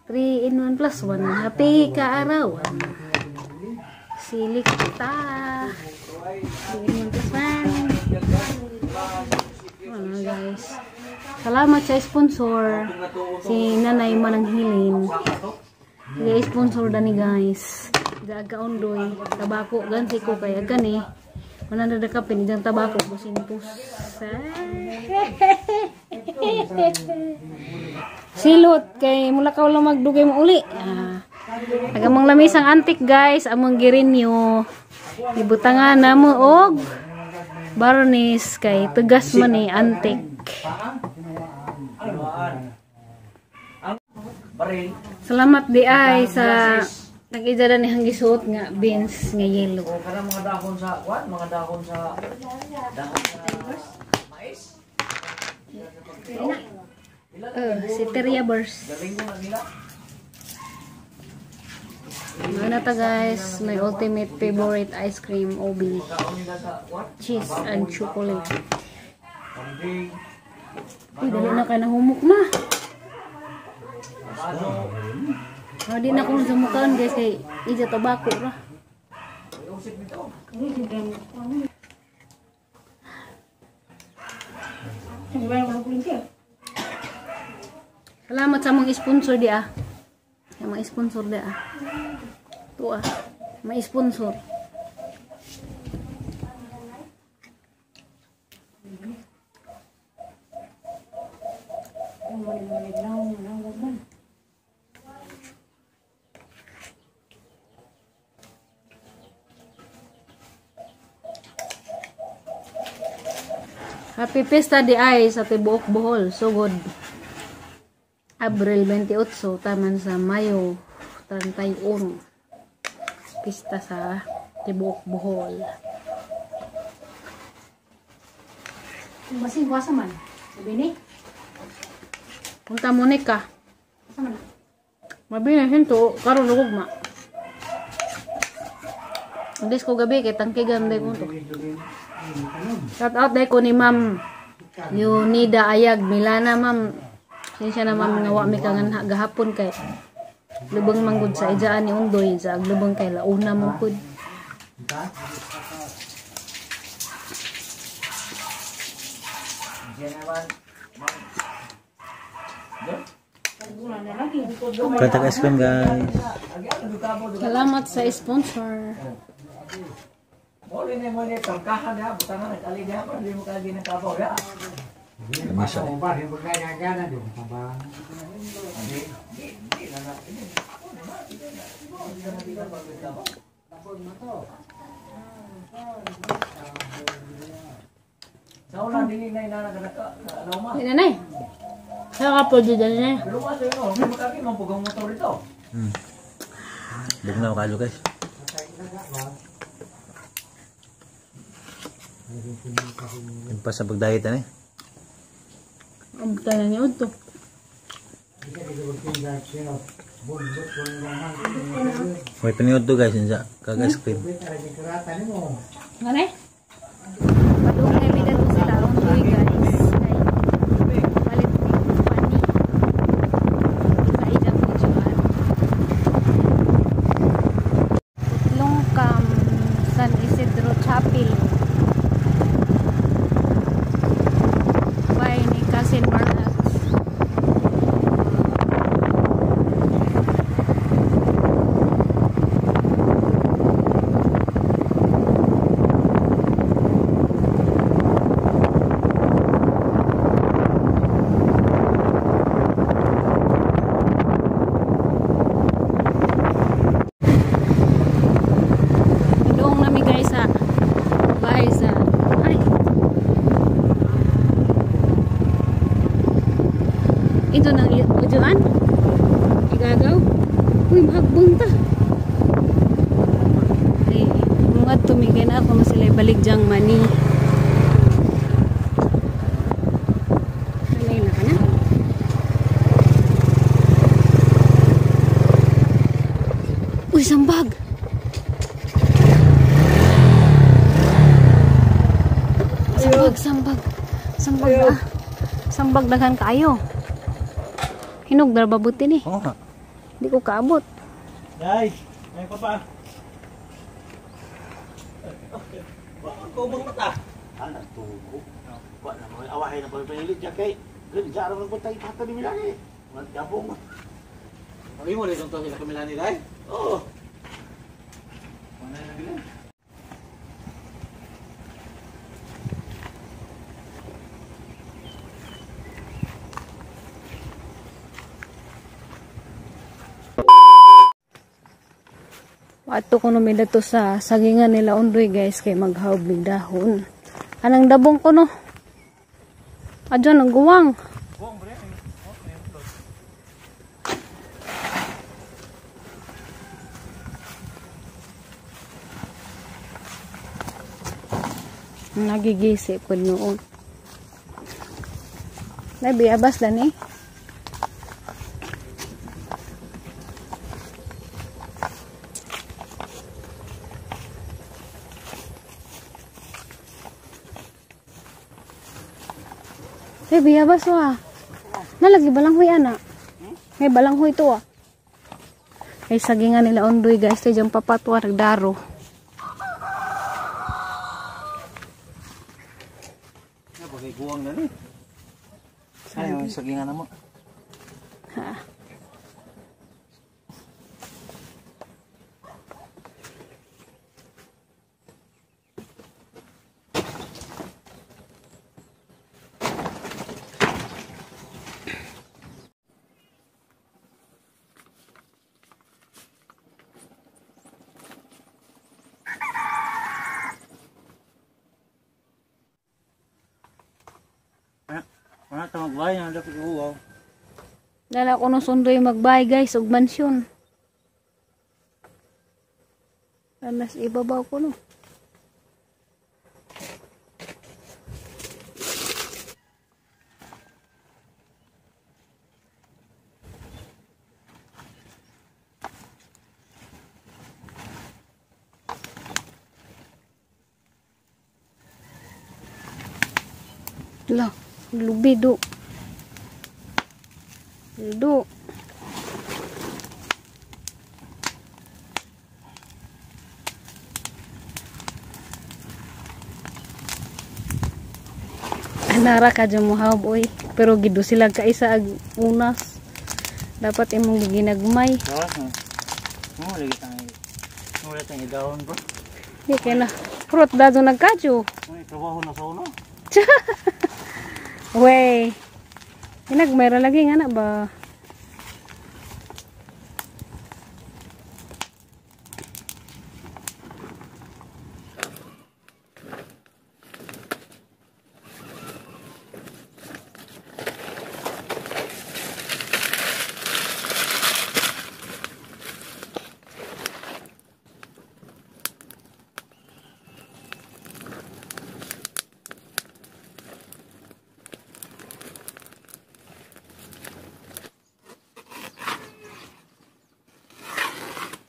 Three in 1 plus 1. Happy kaarawan. Silik ta. 3 in 1 plus 1. Ano guys. Salamat sa sponsor. Si Nanay Manang Hilin. Sige, sponsor dani guys. Daga ondoy. Tabako. Ganti ko kaya gani. Mananda ka pinidang tabako. Businpus. Silot kay mula ka lang magdugay mo uli. Agamang lamis ang antik guys, among girinyo. Ibutangan na mo og barnis kay tugas man ni antik. Salamat di ay sa nag-ija ni hang gisuot nga beans nga yellow. O kana mga dahon sa kwan, mga dahon sa mais. Si Teria Bers. Ano ta guys, my ultimate favorite ice cream, OB. Cheese and chocolate. Uy, dali na kay nahumok na. Di na kung sumukaan guys kay ija tabako ra. Salamat sa mga sponsor di ah. Sa mga sponsor di ah. Ito ah. May sponsor. Happy Fiesta di ay sa tibuok Bohol. So good. Abril 28, taman sa Mayo 31. Pista sa tibuok Bohol. Basing wasa man. Sabi ni? Punta Monica. Wasa man. Mabina hinto karon ugma. Undis ko gabi kay tangkigan day ko to. Shout out day ko ni Ma'am Leonida Ayag Milana, ma'am. Siya na ma'am nga wa mi kangan gahapon kay lubang manggod sa ijaan ni Undoy sa lubang kay launa man pud. Kantang ice cream guys. Salamat sa sponsor. Lamisa. Hindi na eh. Saka po dito na eh. Bugnaw kayo guys. Yung pa sa pagdiet na eh. Ang tayo niya ito. May paniod to guys, yun sa kag-ice cream. Ano eh? Padung na may dito sila Undoy guys. Kay palit ni pani. Sa ijang videoan. Putlong Cam San Isidro Chapel. By ni Cousin Marlax. Padung nami guys sa bahay sa ay ito nang ujuan igagaw. Uy, mahagbong ta ay mga tumigay na ako masila balik diyang money. Sambag, sambag. Sambag ah. Sambag daghan kaayo. Hinog dar babuti ni. Oo nga. Di ko kaabot. Day, ay pa pa. Ko bang mata? Ah, nagtugo. Wa na mo awahay na pa pinilit ja kay. Gud ja ra man tayo pata ni Milani. Magdabong. Pagi mo rin to sila kamilani day. Oo. Wala na bilang. Ato ko no mi dato sa sagingan nila Undoy guys kay maghawb mig dahon. Anang dabong ko no. Adyo nang guwang. Nagigisi po noon. Nabiyabas lang eh. Eh, biyabas wa. Nalagi balanghoy ana. May balanghoy to ah. Ay sagingan nila Ondoy guys, tayo dyan papatwa nagdaro. Ya bagay guwang na ni. Ay, ang sagingan na mo. Ha. Wala ta magbay na dapat uwaw. Dala ko nung sundoy magbay guys, og mansyon. Anas ibabaw ko no. La, lubi do. Do. Anara ka dyan mo hawb, oy. Pero gido sila kaisa ag unas. Dapat imong ginagmay. Ha. Mo lagi tang. Mo lagi tang idahon ba? Di kay na. Fruit dado nagkadyo. May trabaho na sa ulo. Wey. Ginagmay ra lagi nga na ba?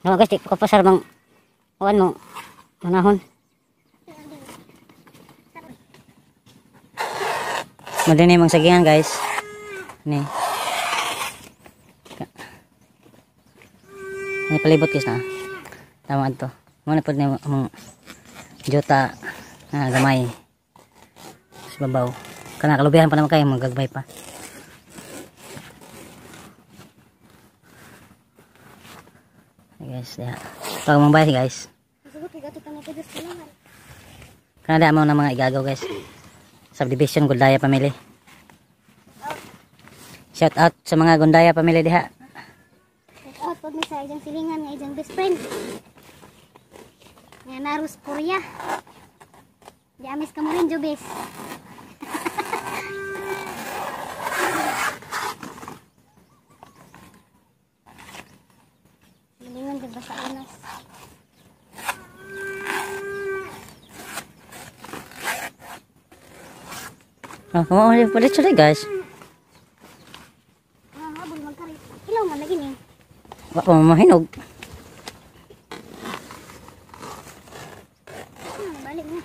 No, guys, di ko pasar bang kuan mo manahon. Mo dinhi mong sagingan guys. Ni. Ni palibot guys na. Tama adto. Mo na pud ni among jota na gamay. Sa babaw. Kana kalubihan pa naman kayo magagbay pa. Guys, ya. Pag mong bayad guys. Kanada mo na mga igagaw guys. Subdivision Gundaya family. Shout out sa mga Gundaya family diha. Shout out pod mi sa ijang silingan nga ijang best friend. Nga narus Korea. Di amis ka mo rin Jubis. Silingan di ba sa unas? Oh, kamo mo palit sila guys. Ah, habol magkari. Ilaw man lagi ni. Wa pa mahinog. Balik na.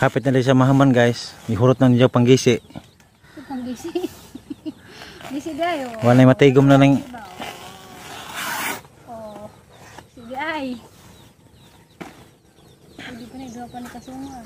Hapit na rin siya mahaman guys. Ihurot na niya panggisi. Panggisi. Gisi dayo. Wala na matigom na ng Oh. Sige ay. Hindi pa na duha pa ni kasungan.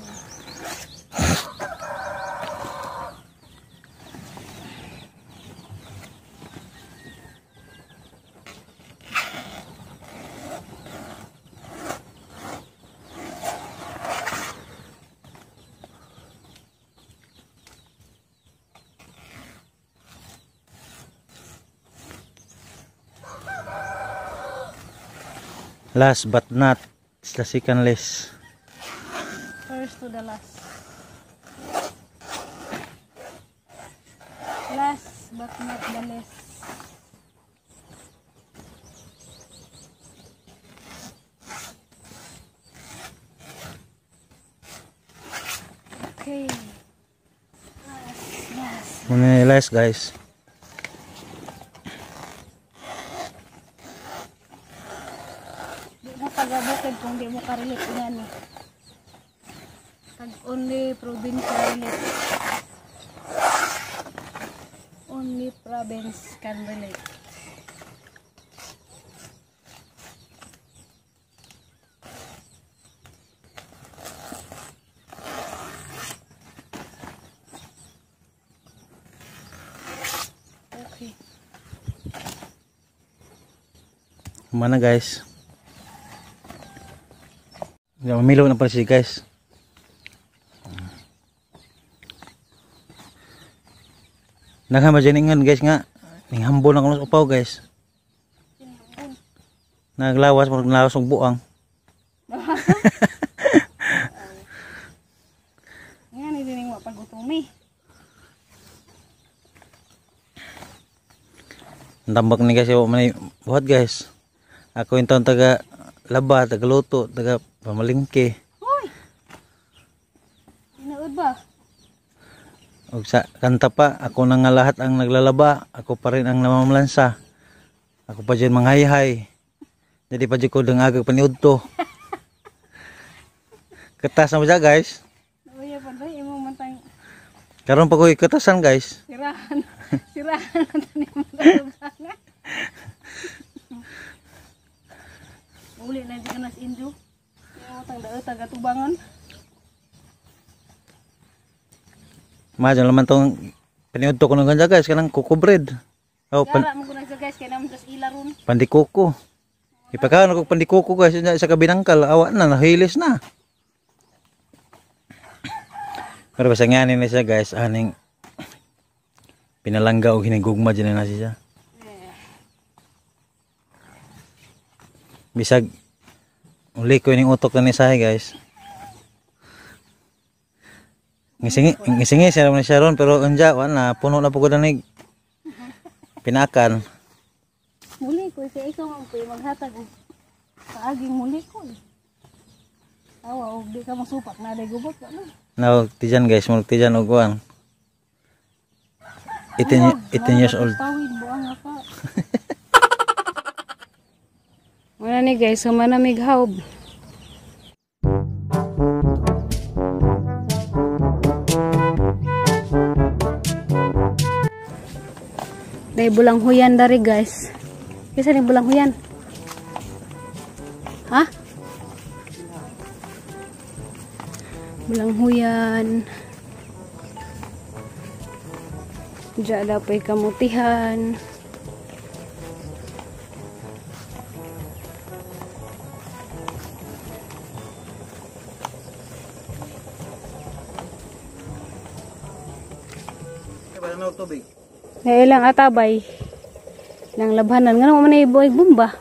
Last but not the second list. First to the last. Last but not the least. Okay. Last, last. Muna yung last guys. Di mo pagabukid kung di mo karelate nga ni. Tag only province relate. Only province can relate. Okay. Mana guys. Ya, mamilo na pala siya guys. Naghama dyan ingon guys nga. Ninghambol na kuno sa upaw guys. Naglawas, naglawas og buang. Nga ni dining wa pagutumi. Ang tambak ni guys, wa man buhat guys. Ako yung taon taga laba, taga luto, taga pamalingke. Hoy. Inaud ba? Og sa kanta pa, ako na nga lahat ang naglalaba, ako pa rin ang namamlansa. Ako pa dyan manghayhay. Jadi pa dyan ko dangagag paniudto. Katas na ba dyan guys? Uya pa ba imong mantang Karon pa ko katasan guys. sirahan. Sirahan na tani mo tubangan. Uli na dyan nas Injo. Imong tang daot taga tubangan. Madyan naman tong paniudto ko ng ganda guys, kanang coco bread. Oh, Gara mo kuno guys kay naman tas ila ron. pandikuko. Ipakaon ako pandikuko guys, sa kabinangkal, awa na, nahilis na. Pero basta nga ni siya guys, aning pinalangga o hinigugma dyan na siya. Bisag uli ko yung utok na ni Sahi guys. Ngisingi siya naman siya ron, pero unja, wala, puno na po ko na pinakan. Muli ko kay ikaw man po maghatag og paaging muli ko. Awa og di ka masupak na day gubot ba na. Now, tijan guys, mulog tijan og kuan. 18 years old. Tawid buang nga pa. Wala ni guys, humana mig haub. Day bulang huyan dari guys. Kisa ni bulang huyan? Ha? Bulang huyan. Diya dapoy kamutihan. Kaya ilang atabay. Ilang labhanan. Nga naman may buhay bumba.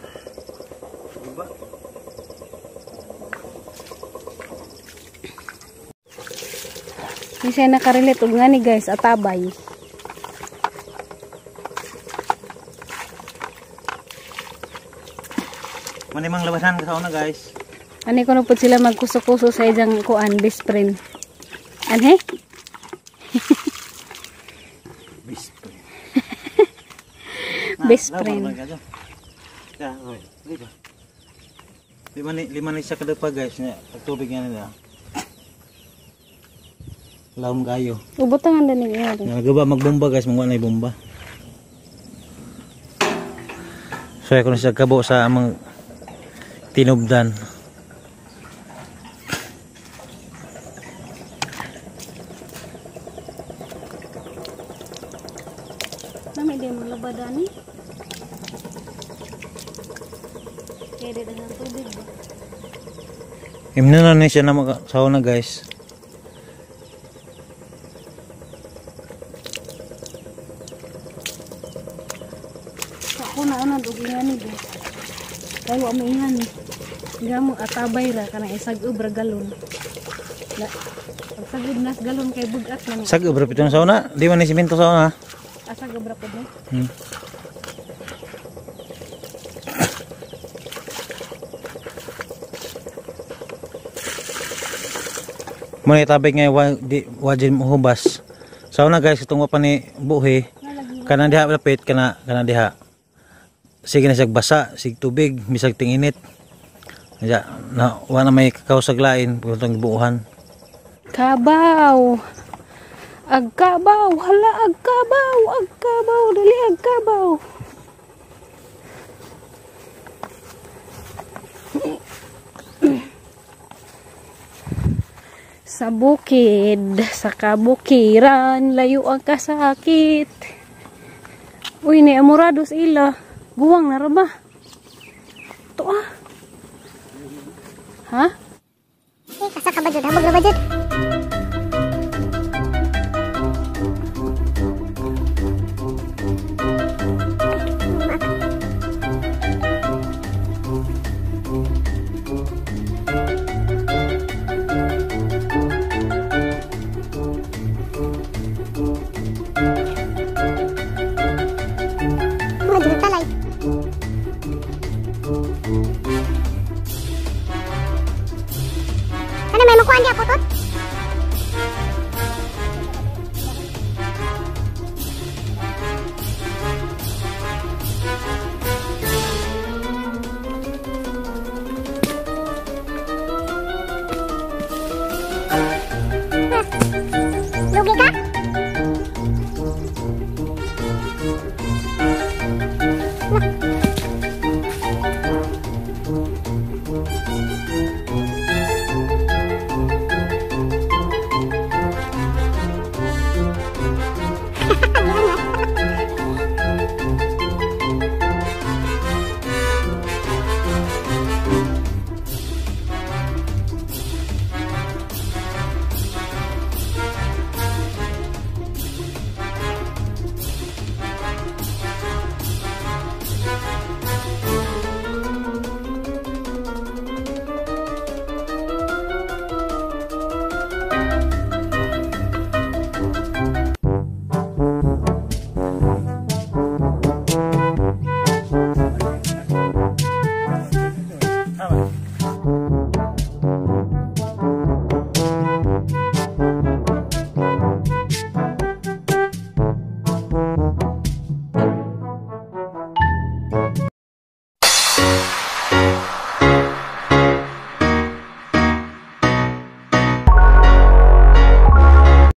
Hindi siya nakarelate. Huwag nga ni guys, atabay. Manimang labasan ka sa una guys. Ani ko na po sila magkuso-kuso sa isang kuan, best friend. Anhe? Best friend. Best friend. Lima ni siya kadapa guys. Pagtubig nga nila. Lawom kayo. Ubutangan din niya. Nagaba magbomba guys, manguha na bomba. So ako na siya kabo sa amang tinubdan. Nami di mo labada ni. Kaya di dagang tubig ba? Imna na ni siya na sa na guys. Ako na ana dug ingani ba. Kay wa mo ingani. Nga mo atabay ra kanang isag ubra galon. Na, pag sagod nas galon kay bugat man. Sag ubra pitong sa una, di man ni simento sa una. Asa gabra pod ni? Muna itabig nga wa, di wajin mo hubas. Sa una guys, itong wa pa ni buhi, kanang diha lapit kana kana diha. Sige na siya basa, sig tubig, bisag tinginit. Ya, na wa na may kakao sa lain itong buuhan. Kabaw. Agkabaw, hala agkabaw, agkabaw, dali agkabaw. Sa bukid, sa kabukiran, layo ang kasakit. Uy, ni amorados ila. Guwang na ra ba? Ito ah. Ha? Eh, kasa ka ba jud? Habog ra ba jud?